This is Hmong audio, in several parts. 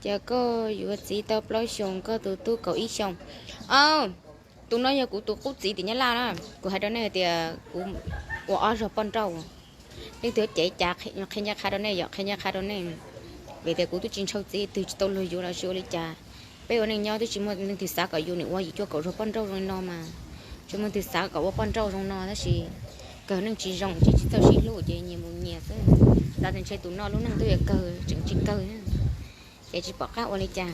Yog koj yuav txiv tau plaub xyoos, koj tus tub kaum ib xyoos. Au, tus no yog kuv tus qub txiv tim Nyab Laj na. Kuv hais rau nej tias kuv ua ob zaug poj nrauj. Leej twg cev cas qhia ncaj qha rau nej, yog qhia ncaj qha rau nej. Vim tias kuv twb tsis ntshaw txiv twg, tsis tau luag yuav los tsis ua li cas. Peb ua neej nyob twb tsis muaj leej twg xav kom yus niam ua yim cuaj kaum zaug poj nrauj zoo li no mas. Tsis muaj leej twg xav kom ua poj nrauj zoo no tab sis kawg neej tsis zoo ces tsis txawj sib hlub ces nyias mus nyias xwb. Xav tias ntshe tus no lub neej twb yuav kawg, tseem tsis kawg. Ces tsis pom qab ua li cas.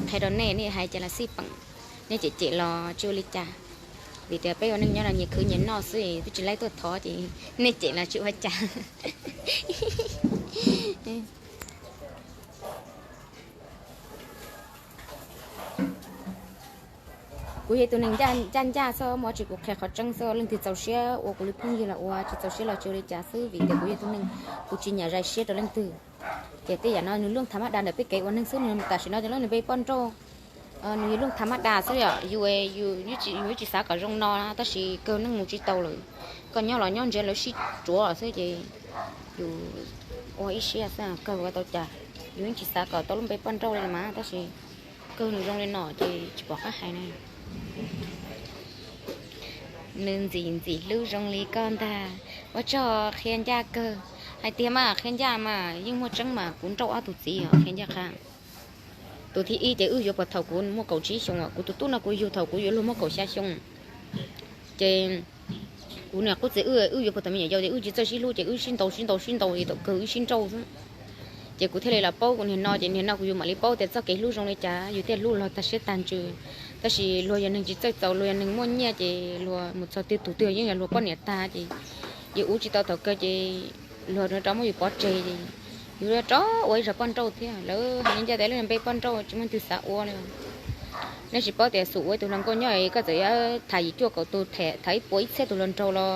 Qhia rau nej, nej hais cas los xij peem, nej cem cem los tsis ua li cas. Vim tias peb ua neej nyob no nyias khwv nyias noj xwb, twb tsis laib tuaj thov ces nej cem los tsis ua cas. Kuv yog tus neeg ncaj ncaj xwb, muaj tsis kuv qhia qhov tseeb xwb, leej twg txaus siab ua kuv li phooj ywg los ua, tsis txaus siab los tsis ua li cas xwb, vim tias kuv yog tus neeg kuv tsis nyam zais siab rau leej twg. Ces tej yam no nws luaj thav mab da ntawm peb kev ua neeg xwb, tam sim no ces lub npe poj nrauj nws yog luaj thav mab da xwb yom, yus, yus twb tsis xav kom zoo no tab sis kawg neej mus tsis tau lawm. Koj nyob los nyob ntsiav lawv sib tsuav xwb ces yus ua ib siab xwb kawg ua tau cas. Yus yeej tsis xav kom tau lub npe poj nrauj li mas tab sis kawg nws zoo li no ces tsis pom qab hais na. Nws ntxim ntxim hlub zoo li koj ntag. Ua tsaug qhia ncaj kawg. Hais tiag mas qhia ncaj mas yeej muaj tseeb mas kuv nrauj ob tug txiv os, qhia ncaj qha. Tus thib ib ces wb yuav puag thaum kuv muaj kaum tsib xyoo, kuv tus tub no kuv yug thaum kuv yuav luag muaj kaum xya xyoo. Ces kuv niam qub txiv wb, wb yuav puag thaum me nyuam yaus ces wb tsis txawj sib hlub ces wb sib ntaus sib ntaus sib ntaus es thaum kawg wb sib nrauj xwb. Ces kuv thiaj li los paub kuv niag no ces niag no kuv yuav mam li paub tias txoj kev hlub zoo li cas yus thiaj hlub luag tag siab tag ntsws. Tab sis luag yog neeg tsis txawj txaus, luag yog neeg muaj nyiaj ces luag mus txog twg tus twg yeej yog luag poj niam tag ces yus ua tsis tau thaum kawg ces luag rov muab yus pov tseg ces yus rov ua ib zag poj nrauj thiab. Lawv hais ncaj tias lub npe poj nrauj tsis muaj leej twg xav ua li. Nej tsis paub tias xum ua ib tug hluas nkauj nyob koj txawm yuav tham yim cuaj kaum tus, tham ib puas ib txhiab tus hluas nraug los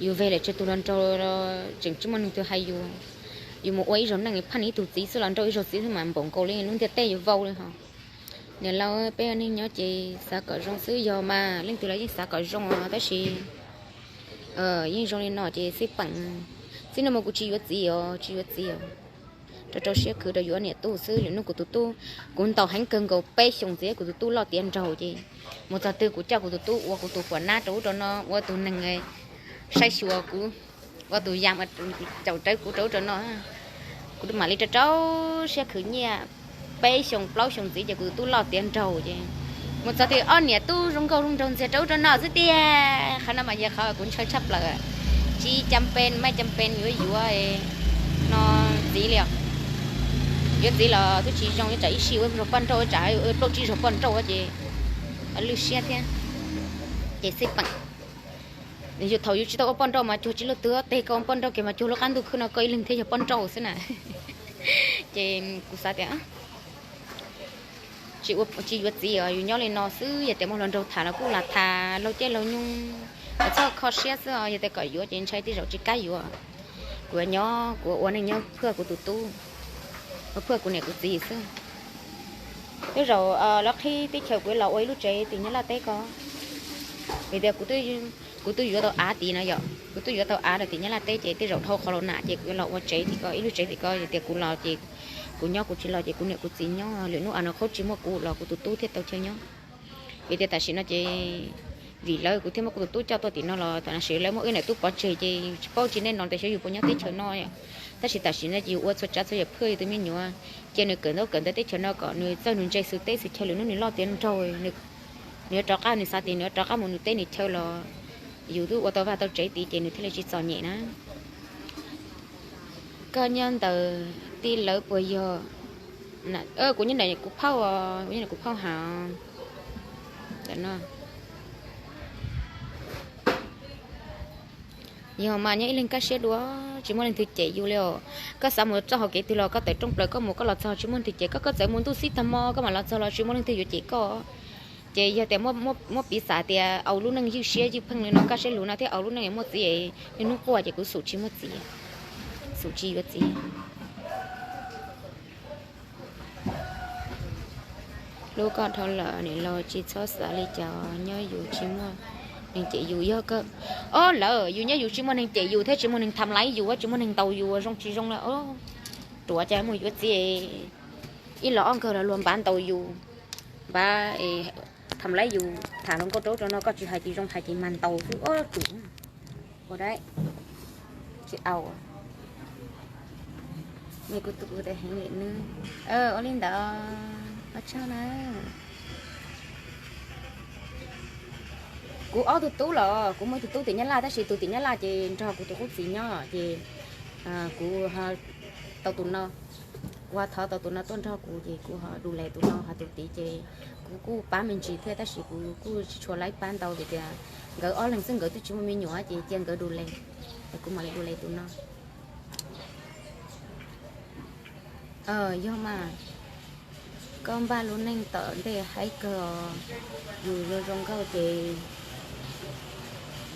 yus ve lawm tsawg tus hluas nraug los tseem tsis muaj leej twg hais yus. Yus mus ua ib zaug neej phaj ib tug txiv xwb los nrauj ib zaug txiv xwb mas npaum nkaus li lub ntiaj teb yuav vau li hos. Niam laus, peb ua neej nyob ces xav kom zoo xwb, yog mas leej twg los yeej xav kom zoo os tab sis yeej zoo li no ces xij peem. Txij no mus kuv tsis yuav txiv os, tsis yuav txiv os. Rau rau siab khwv rau yuav niam tub xwb. Lwm hnub kuv tus tub, kuv ntaus heev kawg nkaus peb xyoos txiv kuv tus tub loj tiav nraug ces mus txog twg kuv coj kuv tus tub ua kuv tus puas nab rau ub rau no, ua tus neeg saib xyuas kuv, ua tus yam caum rawv kuv rau ub rau no. Kuv mam li rau rau siab khwv nyiaj peb xyoos plaub xyoos ntxiv ces kuv tus tub loj tiav nraug ces mus txog twg ob niam tub zoo nkauj zoo nraug ntxiag rau ub rau no xwb tiag. Qhov no mas yog qhov kuv ntshaw tshaj plaws. Tsis cam pes, maj cam pes yuav yuav no txiv li. Yuav txiv los twb tsis zoo, yuav tsam ib sij ua zaug poj nrauj, tsam plaub tsib zaug poj nrauj ces lwj siab thiab. Ces xij peem. Yus thaum yus tsis tau ua poj nrauj mas cuag tsis luaj twg, tes koj ua poj nrauj kiag mas cuag lub qab ntuj khwb no koj ib leeg thiaj yog poj nrauj xwb na. Ces kuv xav tias tsis yuav txiv os, yus nyob li no xwb, yog tias muaj hluas nraug tham los kuj lam tham laug caij laug nyoog, txhob kho siab xwb os, yog tias kom yuav ces ntshai tej zaum tsis kam yuav. Kuv nyob kuv ua neej nyob phwj kuv tus tub, ua phwj kuv niam kuv txiv xwb. Tej zaum lawv qhib teb chaws kuv los ua ib lub tsev tim Nyab Laj teb ko. Vim tias kuv twb yuav tau av tid no yom, kuv twb yuav tau av rau tim Nyab Laj teb ces tej zaum dhau qhov los nam ces kuv yuav los ua tsev tim ko, ib lub tsev tim ko, yog tias kuv los ces kuv nyob, kuv tsis los ces kuv niam kuv txiv nyob, lwm hnub av no qhov tsis muaj kuv los kuv tus tub thiaj tau chaw nyob. Vim tias tam sim no ces vim lawv kuv thiaj muab kuv tus tub coj tuaj tim no los tam sim lawv muab wb niam tub pov tseg ces tsis paub tsis nej no tias xyov yus puas nyob teb chaws no. Tab sis tam sim no ces yus ua txhua tsav txhua yam phwj yus tus me nyuam, cia nws kawm ntaub kawm ntawv teb chaws no kom nws txawj nws ntse xwv teb xwv chaw, lwm hnub nws loj tiav nraug nws yuav rov qab, nws xav tias nws yuav rov qab mus nws teb nws chaw los yus twb ua tau vaj tau tsev tid ces nws thiaj li tsis txom nyem na. Koj nyob ntawm tij lawv puas yog? Kuv nyob ntawm kuv phauj, kuv nyob ntawm kuv phauj hauv. Yog mas nyob ib leeg kaj siab dua, tsis muaj leej twg cem yus li os. Koj xav mus txoj hauv kev twg los koj tawm rooj plaws koj mus koj los txog tsis muaj leej twg cem koj, koj txawm mus ntuj xib tag hmo koj mam los txog los tsis muaj leej twg yuav cem koj. Ces yog tias muab piv xam tias au lub neej ywj siab ywj pheej li no kaj siab lug no thiab au lub neej muaj txiv, niaj hnub quaj ces kuv xum tsis muaj txiv, xum tsis yuav txiv. Hlub koj dhau lawm niam laus, tsis txhob xav li cas, nyob yus tsis muaj neeg cem yus yog kawg. Ob lawm yus nyob yus tsis muaj neeg cem yus thiab tsis muaj neeg tham laiv yus, tsis muaj neeg ntaus yus zoo tsis zoo lawm. Ruam cas mus yuav txiv, Ib los ob nkawg los luag npav ntaus yus, npav tham laib yus, tham hluas nkauj rau rau no koj tsis hais ces zoo, hais ces mag ntaus xwb. Ob, tsum ua dab tsis au. Me kuv tus heev li nws. Ua li ntawd, ua tsaug na. Kuv ob tug tub los kuv muaj ib tug tub tim Nyab Laj, tab sis tus tim Nyab Laj ces nrog kuv tus qub txiv nyob ces kuv tau tus no, kuv ho thov tau tus no tuaj nrog kuv ces kuv ho du les tus no, ho tus tid ces kuv kuj pab me ntsis thiab tab sis kuv kuj tsis tshua laib pab ntau vim tias nkawd ob leeg xwb nkawd twb tsis muaj me nyuam ces cia nkawd du les, es kuv mam li du les tus no. Yog mas, koj npaj lub neej tom ntej haib kawg os. Yus zoo zoo nkauj ces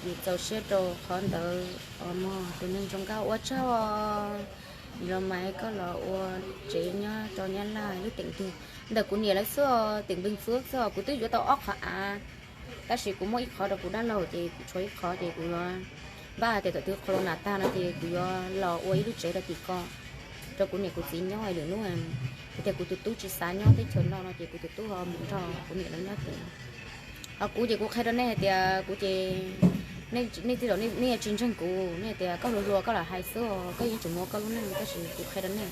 yus txaus siab rau qhov ntawd os mog. Tus neeg zoo nkauj ua tsaug os. Los mas koj los ua tsev nyob rau Nyab Laj lub teem twg? Ntawm kuv niam lawv xwb os, teem Npeej Txuab xwb os. Kuv twb yuav tau ob qhov av, tab sis kuv muaj ib qhov rau kuv dab laug ces kuv tshuav ib qhov ces kuv yuav npaj tias thaum twg corona tag no ces kuv yuav los ua ib lub tsev rau tim ko, rau kuv niam kuv txiv nyob lwm hnub. Yog tias kuv tus tub tsis xav nyob teb chaws no no ces kuv tus tub ho mus nrog kuv niam lawv nyob ces. Ho kuv ces kuv qhia rau nej hais tias kuv ces, nej tij laum nej yuav tsis ntseeg kuv, nej tias koj hluas hluas koj lam hais xwb, koj yeej tseem mus ua koj lub neej, tab sis kuv qhia rau nej,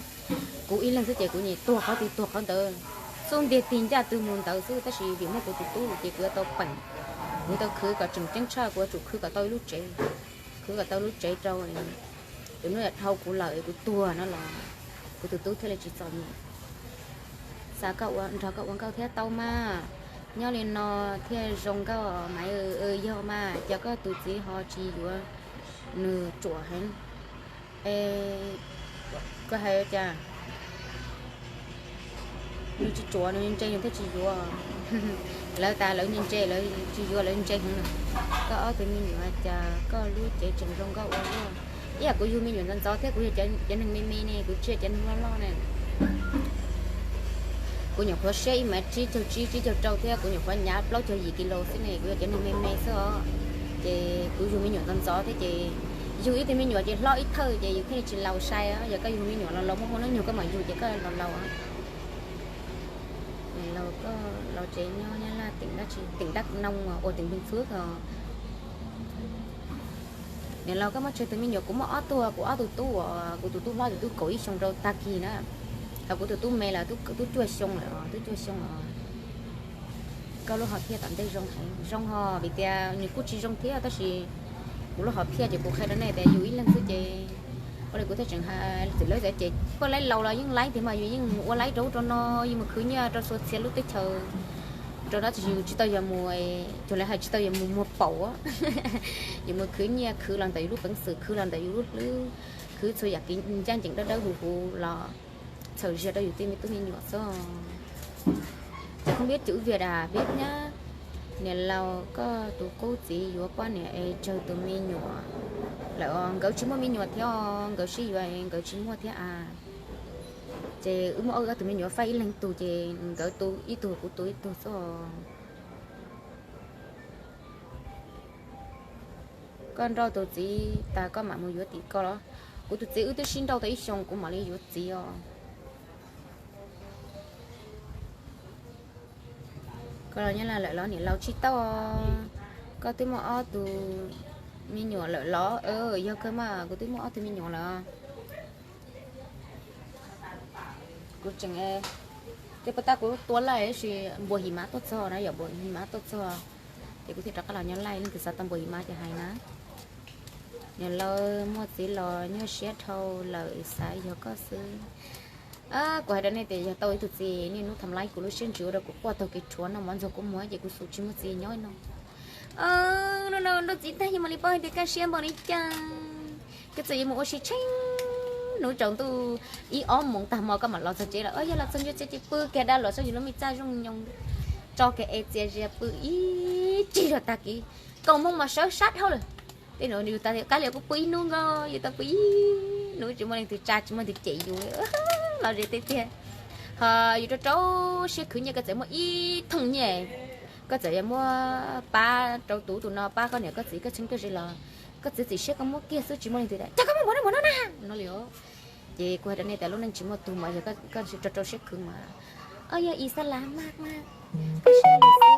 kuv ib leeg xwb ces kuv nyiam tuag qhov twg tuag qhov ntawd, xub ntiag tig ncaj twg mus ntawd xwb, tab sis vim muaj kuv tus tub ces kuv yuav tau peem, kuv tau khwv kom tseem ceeb tshaj, kuv yuav tsum khwv kom tau ib lub tsev, khwv kom tau lub tsev rau tus hnub dhau kuv lawm kuv tuag no los kuv tus tub thiaj li tsis txom nyem. Xav koj ua, nrog koj ua nkauj thiab tau mas, nyob li no thiaj zoo nkauj mas. Yog mas, cas koj tus txiv ho tsis yuav, nws ruam heev. Koj hais cas? Nws tsis ruam, nws ntse nws thiaj tsis yuav. Lawv tas lawv ntse ntse, lawv tsis yuav lawv ntse heev na. Koj ob tug me nyuam cas koj lub cev tseem zoo nkauj ua luaj. Ib yam kuv yug me nyuam ntxov ntxov thiab kuv yog cov neeg me me ne, kuv tsis yog cov neeg loj loj ne. Kuv nyuam qhuav siab ib mev tsib caug tsib, tsib caug rau thiab kuv nyuam qhuav hnyav plaub caug yim kis lus xwb ne, kuv yog cov neeg me me xwb os. Ces kuv yug me nyuam ntxov ntxov thiab ces yug ib tug me nyuam ces hlob ib thawj ces yus thiaj li tsis laus sai. Yog koj yug me nyuam los laus muaj muaj hnub nyoog koj mam yug ces koj los laus. Niam laus, koj los tsev nyob Nyab Laj teem dab tsi? Teem Đắk Nông os, ua teem Npeej Txuab os. Niam laus, koj muaj tsawg tus me nyuam? Kuv muaj ob tug, kuv ob tug tub uas kuv tus tub hlob ces twb kaum ib xyoo rau tag kis na, ho kuv tus tub me lawm twb cuaj xyoo lawm, twb cuaj xyoo os. Koj lub hom phiaj tom ntej zoo heev. Zoo hos, vim tias nws kuj tsis zoo thiab tab sis kuv lub hom phiaj ces kuv qhia rau nej tias yus ib leeg xwb ces, ua li kuv thiaj tseem hais, txwm lawv txawv ces poj laib laus los yeej laib tiag mas, yus yeej mus ua laib rau ub rau no, yus mus khwv nyiaj rau txhua txhia lub teb chaws rau no, tab sis yus tsis tau yog mus, cuag lawv hais tsis tau yog mus muag paum. Yus mus khwv nyiaj, khwv los ntawm yus lub peev xwm, khwv los ntawm yus lub hlwb, khwv txhua yam kev ncaj ncees dawb dawb huv huv los txhawm ziag rau yus tej me tub me nyuam xwb. Ces không biết chữ Việt à, biết nhá. Niam laus, koj tus qub txiv yuav poj niam es tsawg tus me nyuam lawm os? Nkawd tsis muaj me nyuam thiab os, nkawd sib yuav nkawd tsis muaj thiab a. Ces wb muab ob tus me nyuam faib ib leeg tug ces nkawd tu ib tug kuv tu ib tug xwb os. Koj nrauj tus txiv tas koj mam mus yuav tim ko los? Kuv tus txiv wb twb sib nrauj tau ib xyoos kuv mam li yuav txiv os. Koj los Nyab Laj lawm los? Niam laus, tsis tau, koj twb muaj ob tug me nyuam lawm los? Yog kawg mas, kuv twb muaj ob tug me nyuam lawm. Kuv tseem, tej puag ta kuv tua laj sis npua him mav tuaj txog na, yog npua him mav tuaj txog ces kuv thiaj rov qab los nyob laj. Leej twg xav tau npua him mav ces hais na. Niam laus, muaj txiv los nyuaj siab dhau lawm, xav yog koj xwb. Kuv hais rau nej tias yog tau ib tug txiv, niaj hnub tham laib kuv lub siab ntsws ua rau kuv quaj taug kev rhuav noj mov ntxuag kua muag ces kuv xum tsis muaj txiv nyob no. Nrauj txiv tag yog mam li paub hais tias kaj siab npaum li cas. Koj txawm yuav mus ua si tsheej hnub tsaus ntuj ib ob moos tag hmo koj mam los txog tsev los, yog los txog ntsia txiv tsis pw kiag, dab los txog yus lub me txaj zoo nyoos, tso kiag es txias zias pw ib tsig zog tag kis, kaum moos mas sawv sab dhau lawm. Tej no yus tas tias kab li kuj pw ib hnub nkaus, yus tau pw ib hnub tsis muaj leej twg tsa tsis muaj leej twg cem yus. Los ze tiag tiag. Ho yus rau rau siab khwv nyiaj, koj txawm muaj ib thooj nyiaj, koj txawm yuav muab pab rau tus ub tus no, pab koj niam koj txiv koj txheeb koj ze los, koj txiav txim siab koj muab kiag xwb tsis muaj leej twg tias cas koj muab npaum no npaum no na no li os. Ces kuv hais rau nej tias lub neej tsis muaj tug mas yog koj tsis rau rau siab khwv mas, o yog ib sab lav maj maj, koj siab li xwb.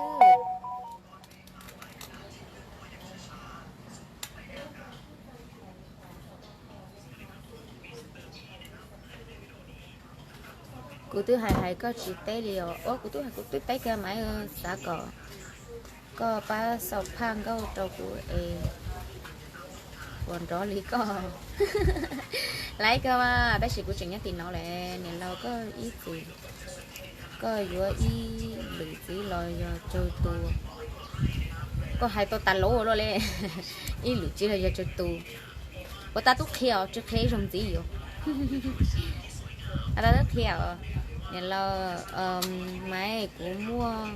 Kuv twb hais hais koj tsis teb li os. Ua kuv twb hais, kuv twb teb kag mas, xav kom koj pab xaus phaj nkauj rau kuv es puas nrov li koj. Laib kag mas, tab sis kuv tseem nyob tim no lawm. Niam laus, koj ib txwm koj yuav ib lwm txiv los yog tsawg tus? Koj hais tau tas lawm luaj li. Ib lwm txiv los yog tsawg tus? Ua tab tub qhia os, tsis qhia ib zaug ntxiv yuav. Ua tab tub qhia os. Niam laus, Maiv, kuv muaj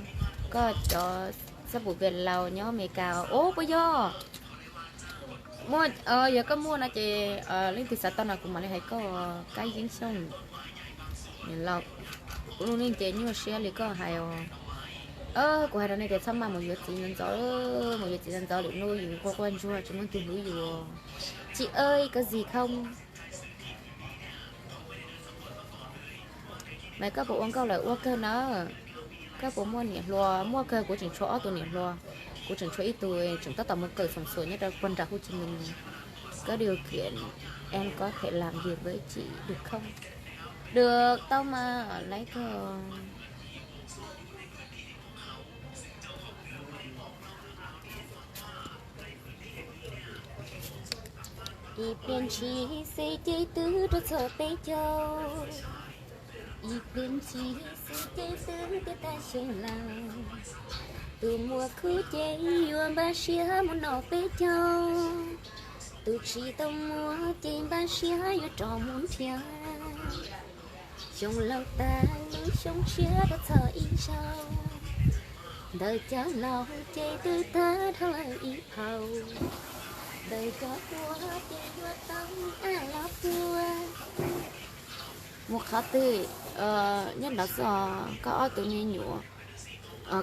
koj cov xab pum Việt Lào nyob Amelikas. Ub, puas yog? Muaj, yog koj muaj no ces leej twg xav tau no kuv mam li hais koj. Kab Yeeb Xyooj, niam laus, kuv lub neej ces nyuaj siab li koj hais os. Kuv hais rau nej tias txhob maj mus yuav txiv ntxov ntxov, mus yuav txiv ntxov ntxov lwm hnub yus quaj quaj ntsuag tsis muaj tus hlub yus. Tsis ơi có gì không? Maiv, koj puas ua nkauj lawm? Ua kawg na. Koj puas muaj niam hluas? Muaj kawg, kuv tseem tshuav ob tug niam hluas. Kuv tseem tshuav ib tug tseem tab tom mus kawm xoom xuam nyob rau puag nram Hồ Chí Minh. Có điều kiện em có thể làm việc với chị được không? Được, tau mas, laib kag. Ib pliag ntshis xwb ces twb rau txog peb caug. Ib pliag ntshis xwb ces twb tiav tag xyoo lawm. Tus muaj khub ces yuav npaj siab mus noj peb caug. Tus tsis tau muaj ces npaj siab yuav rov mus nrhiav. Xyoo laus tag lub xyoo tshiab rau txog ib zaug. Ntawm cov laus ces twb tag dhau lawm ib phaum. Ntawm cov hluas ces yuav tau ab los puag. Mus qhov twg? Nyob nrad xwb os. Koj ob tug me nyuam,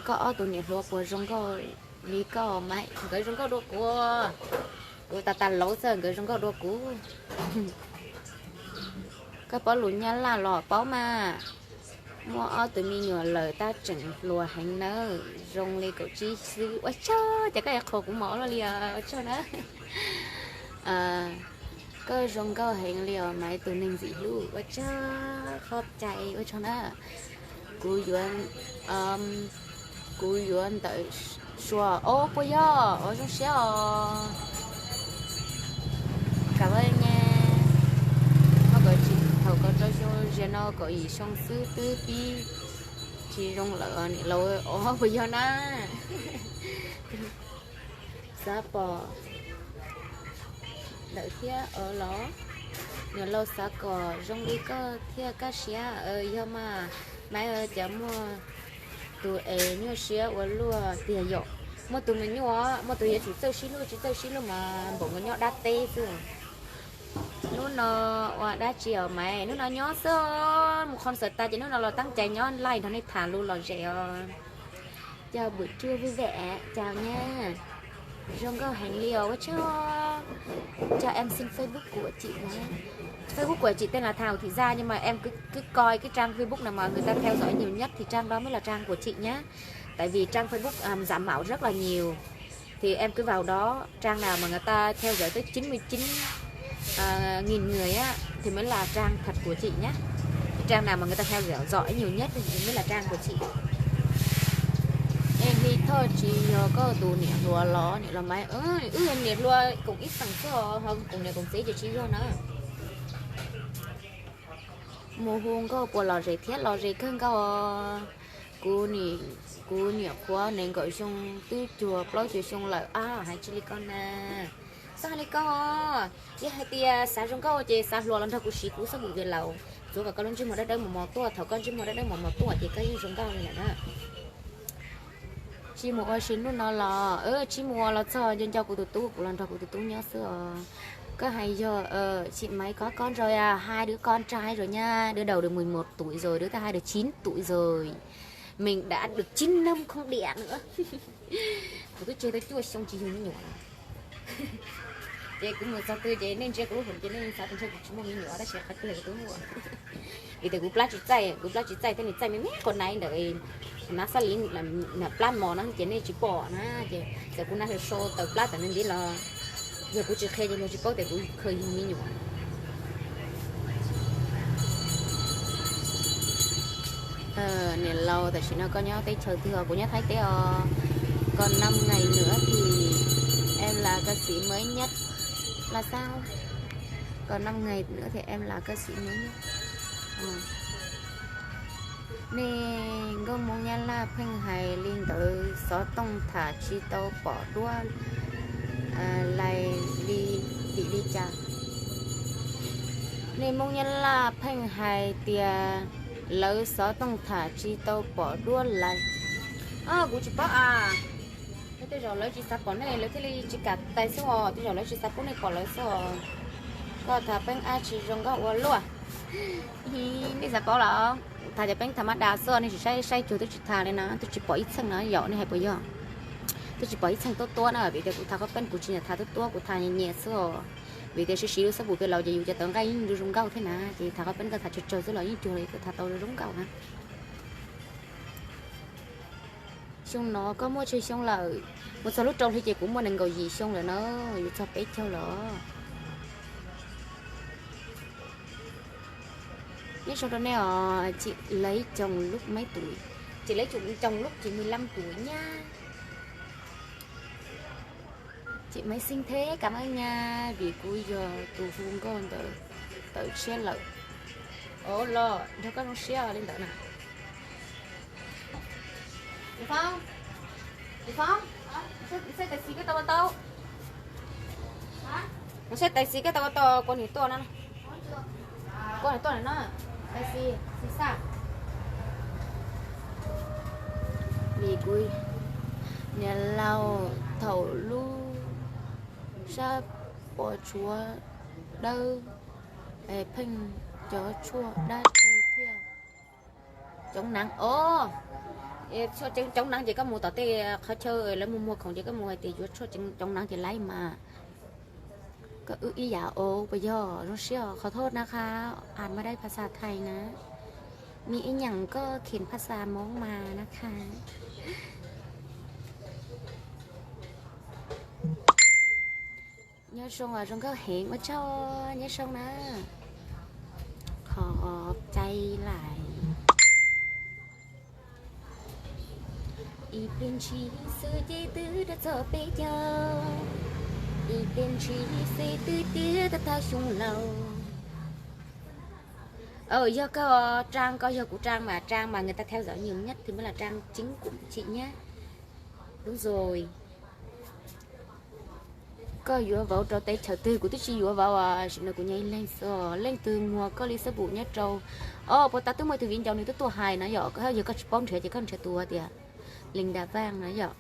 koj ob tug niam hluas puas zoo nkauj li koj mas? Nkawd zoo nkauj dua kuv. Kuv tas tas lauv xwb nkawd zoo nkauj dua kuv. Koj paub lus Nyab Laj los paub mas. Muaj ob tug me nyuam lawm tab tseem hluas heev nawb, zoo li kaum tsib xwb. Ua tsaug, ces koj yuav qhuas kuv mos luaj li os. Ua tsaug na. Koj zoo nkauj heev li os mas tus neeg ntxim hlub. Ua tsaug, qhov cai, ua tsaug na. Kuv yuav, kuv yuav ntawm Suav. Ob, puas yog? Ua zoo siab os. Kam li ne. Thaum koj rau xyoo, ziag no kaum yim xyoo xwb twb pib tsis zoo lawm niam laus. Ob, puas yog na? Xav pom ntawm thiab los? Niam laus xav kom zoo li koj thiaj kaj siab. Yog mas, Maiv, cas muaj tus es nyuaj siab ua luaj tiag yom. Muaj tus mas nyuaj, muaj tus yuav tsum txawj sib hlub, tsis txawj sib hlub mas npaum nkaus nyob dab teb xwb. Hnub no ua dab tsi os Maiv? Hnub no nyob xwb, mus concert tas ces hnub no los tab cai nyob live nrog nej tham lus lom zem os. Chào buổi trưa vui vẻ, chào nha. Zoo nkauj heev li os, ua tsaug. Cho em xin Facebook của chị nhé. Facebook của chị tên là Thảo Thị Gia, nhưng mà em cứ cứ coi cái trang Facebook nào mà người ta theo dõi nhiều nhất thì trang đó mới là trang của chị nhé. Tại vì trang Facebook à, giả mạo rất là nhiều. Thì em cứ vào đó, trang nào mà người ta theo dõi tới chín mươi chín à, nghìn người á thì mới là trang thật của chị nhé. Trang nào mà người ta theo dõi nhiều nhất thì mới là trang của chị. Es Hli Thoj tsis yog koj tus niam hluas los? Niam laus Maiv, wb yog niam hluas koom ib xeem xwb os, ho koom niam koom txiv ces tsis yog na. Mus hu nkauj puas lom zem thiab? Lom zem kawg nkaus. Kuv, kuv niam qhuav nees nkaum xyoo twb cuag plaub caug xyoo lawm ab, hais tsis li koj na. Xav hais li koj, yog hais tias xav zoo nkauj ces xav hluas los nrog kuv siv kuv xab pum Việt Lào. Txuav kom koj lub ntsej muag dawb dawb mos mos tuaj, thaum koj ntsej muag dawb dawb mos mos tuaj ces koj yeej zoo nkauj li lawm na. Tsis mus ua si hnub no los? Tsis mus ua los txog nco nco kuv tus tub, kuv los nrog kuv tus tub nyob xwb os. Koj hais yog, chị Maiv có con rồi à, hai đứa con trai rồi nha, đứa đầu được mười một tuổi rồi, đứa thứ hai được chín tuổi rồi. Mình đã được chín năm không đẻ nữa. Kuv twb tseg tau cuaj xyoo tsis yug me nyuam. Ces kuv mus txog twg ces nej ntsia kuv lub hauv ces nej xav tias ntshe kuv tsis muaj me nyuam tab sis qhov twg kuv twb muaj. Vim tias kuv plab tsis txaij, kuv plab tsis txaij thiab nws txaij me me qhov nai ntawm nab xab li, plab mos no ces nej tsis pom na ces txawm kuv nab sau sau tawm plab tawm nws ntiv los yog kuv tsis qhia ces luag tsis paub tias kuv khaws yug me nyuam. Niam laus, tam sim no koj nyob teb chaws twg os? Kuv nyob Thaib teb os. Còn năm ngày nữa thì em là ca sĩ mới nhất là sao? Còn năm ngày nữa thì em là ca sĩ mới nhất. Nej nkauj Hmoob Nyab Laj pheej hais li ntawd, xov tooj tham tsis tau pom duab lais li, vim li cas? Nej Hmoob Nyab Laj pheej hais tias lawv xov tooj tham tsis tau pom duab lais. Kuv tsis paub as. Tej zaum lawv tsis xav pom nej lawv thiaj li tsis kam tais xwb os, tej zaum lawv tsis xav pub nej pom lawv xwb os. Koj tham peeb ab tsis zoo nkauj ua luaj. Nej xav paub los? Tham cov peeb tham mab das xwb, nej tsis saib saib cuag twb tsis tham li na, twb tsis pom ib txheej no yom, nej hais puas yog? Twb tsis pom ib txheej tuab tuab na, vim tias kuv tham qhov peeb kuv tsis tham tuab tuab, kuv tham nyias nyias xwb os. Vim tias siv siv lub xab pum pem laus ces yus cov tawv nqaij yeej zoo nkauj thiab na, ces tham qhov peeb koj tham tsawg tsawg xwb los yeej cuag li koj tham tau zoo nkauj na. Xyoo no koj muaj tsawg xyoo lawm? Mus txog lub rau hli ces kuv muaj nees nkaum yim xyoo lawm na, yuav txog peb caug lawm. Nyob zoo rau nej os, chị lấy chồng lúc mấy tuổi? Chị lấy chồng lúc chị mười lăm tuổi nhá. Chị mới xinh thế, cảm ơn nha, vim kuv yog tus hu nkauj ntawm tawm tshiab lawm. Os los nrog koj zoo siab li ntawd na. Saib tais xis koj tau tau. Saib tais xis koj tau tau, kua niam tuaj no. Kua niam tuaj no, tais xis, xis xaj. Vim kuv niam laus thaum lub sab pos tsuav dawb, pheej cov tshuaj dab tsi thiaj coob hnav os. Tshuaj coob hnav ces koj mus tom tej qhov chaw lawv muag muag khoom ces koj mus hais tias yuav tshuaj coob hnav ces laib mas. Koj wb ib yam os, puas yog? Zoo siab os, ขอโทษนะคะ อ่านไม่ได้ภาษาไทยนะ มีอีหยังก็เขียนภาษามงมานะคะ Nyob zoo, zoo nkauj heev, ua tsaug, nyob zoo na. Qhov cai lais. Ib pliag ntshis xwb ces twb rau txog peb caug. Ib pliag ntshis xwb twb tiav tag tag xyoo laus. Yog koj trang, koj yog kuv trang mas, trang mà người ta theo dõi nhiều nhất thì mới là trang chính của chị nhé. Đúng rồi. Koj yuav vauv rau teb chaws twg? Kuv twb tsis yuav vauv, sim no kuv nyob ib leeg xwb. Leej twg muag koj li xab pum nyob rau, o, puas tas twb muaj tus viv ncaus nws twb tuaj hais no yom, yog koj tsis paub nrhiav ces koj nrhiav tus tias Linda Vang no yom.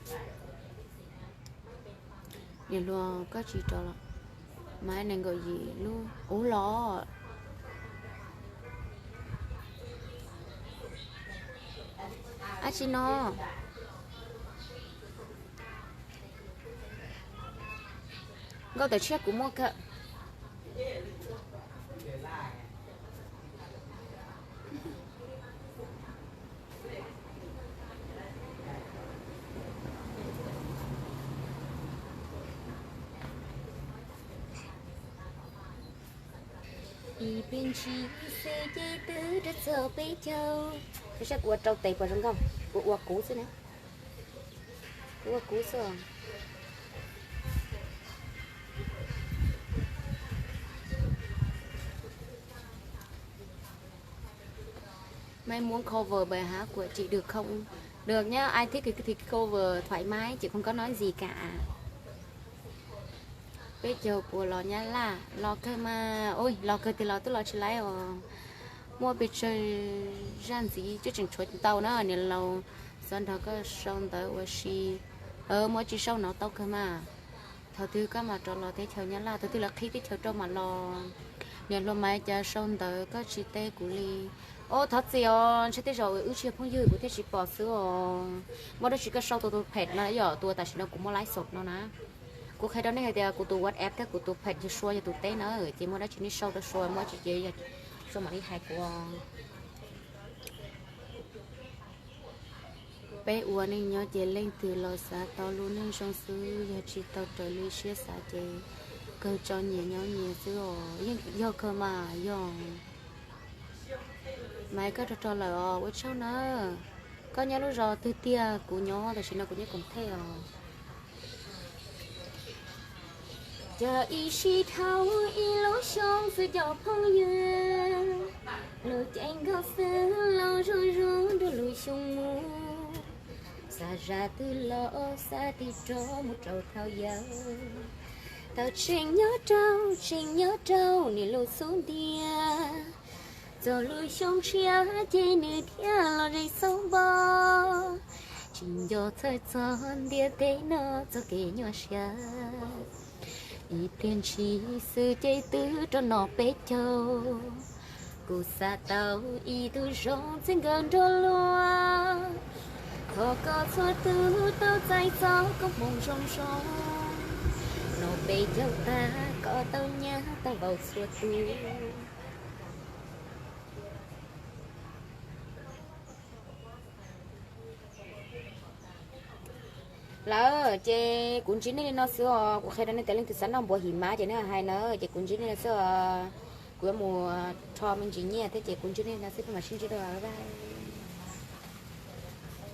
Niam hluas koj tsis rov los, mas nees nkaum yim lub ub los. Ab tsi no, nkauj tawm tshiab kuv muaj kawg. Ib pliag ntshis xwb ces twb rau txog peb caug. Saib kuv ua rau tes puas zoo nkauj, kuv ua kuv xwb na. Kuv ua kuv xwb. Maiv muab cover bài hát của chị được không? Được nhá, ai thích thì cover thoải mái, chị không có nói gì cả. Peb caug puas los Nyab Laj? Los kawg mas. Ui, los kawg tiag los twb los tsis laib os. Muaj pes tsawg zaj ntxiv twb tseem tshuav tsis tau na. Niam laus, xav nrog koj sau ntawv ua si. Muaj tsis sau no tau kawg mas. Thaum twg koj mam rov los teb chaws Nyab Laj? Thaum twg lawv qhib teb chaws rau mam los. Niam hluas Maiv, cas sau ntawv koj tsis teb kuv li? Os, thov txim os, ntshe tej zaum wb tsis yog phooj ywg kuv thiaj tsis pom xwb os. Muaj dab tsi koj sau tus tus phem no yom, tus tam sim no kuv muaj live show no na. Kuv qhia rau nej hais tias kuv tus WhatsApp thiab kuv tus page yog Sua yog tus teb na, ces muaj dab tsi nej sau rau Sua, muaj dab tsi ces Sua mam li hais kuv. Peb ua neej nyob ces leej twg los xav tau lub neej zoo xwb, yog tsis tau raws li siab xav ces kawg tso nyias nyob nyias xwb os. Yeej yog kawg mas yog. Maiv, koj rog rog lawm os, ua tsaug na. Koj nyob lub zos twg tiag? Kuv nyob tam sim no kuv nyob Koom Thej os. Cov ib sij dhau ib lub xyoo xwb cov phooj ywg, lub cev nkauj xwb los zoo zoo nrog lub xyoo mus. Xav zaj twg los xav tig rov mus rau thaum yau. Tau tseem nyob rau, tseem nyob rau nws lub xub ntiag. Txog lub xyoo tshiab ces nws thiaj los ze xauj npo. Tsis nco txhawj txog ntiaj teb no txoj kev nyuaj siab. Ib pliag ntshis xwb ces twb rau no peb caug. Kuv xav tau ib tug zoo txij nkawm nrog luag. Thov koj txhua tus tau txais txoj koob hmoov zoo zoo. No peb caug tag koj tau nyab tau vauv txhua tus. Lawm ces kuv ntsib nej li no xwb os, kuv qhia rau nej tias leej twg xav noj npua him mab ces nej hais na, ces kuv ntsib nej no xwb os. Kuv yuav mus rho me ntsis nyiaj thiab ces kuv ntsib nej no xwb, peb mam sib ntsib dua, bye bye.